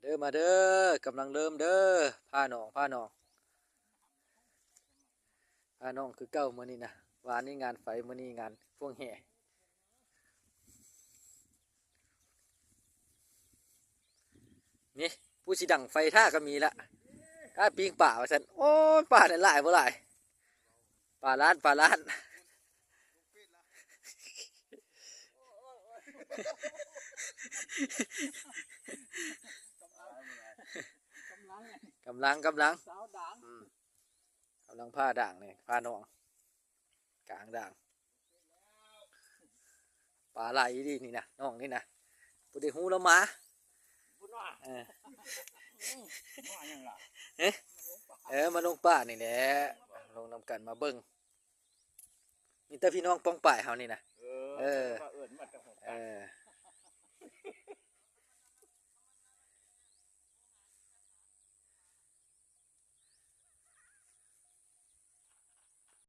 ເດີມາເດີ ກຳລັງເລີ່ມເດີ ພານ້ອງ ພານ້ອງ ພານ້ອງຄືເກົ່າມື້ນີ້ນະ. ວານນີ້ງານໄຟ ມື້ນີ້ງານພວງແຫ່. ນີ້ ຜູ້ຊິດັງໄຟຖ້າກໍມີລະ. ຖ້າປີ້ງປາວ່າຊັ້ນ. ໂອ້ຍ ປານັ້ນຫຼາຍບໍ່ຫຼາຍ? ປາລ້ານ ປາລ້ານ. ກຳລັງ ກຳລັງ ອືມ ກຳລັງຜ່າດ່າງນີ້ ຜ່າໜອງ ກາງດ່າງ. ປາຫຼາຍອີ່ຫຼີນີ້ນະ ໜອງນີ້ນະ ບໍ່ໄດ້ຮູ້ລະມາ. ເອີ ເອີ ມາລົງປ່ານີ້ແຫຼະ ລົງນຳກັນມາເບິ່ງ. ມີແຕ່ພີ່ນ້ອງປ້ອງປາຍເຮົານີ້ນະ. ເອີ ເອີ ເອີ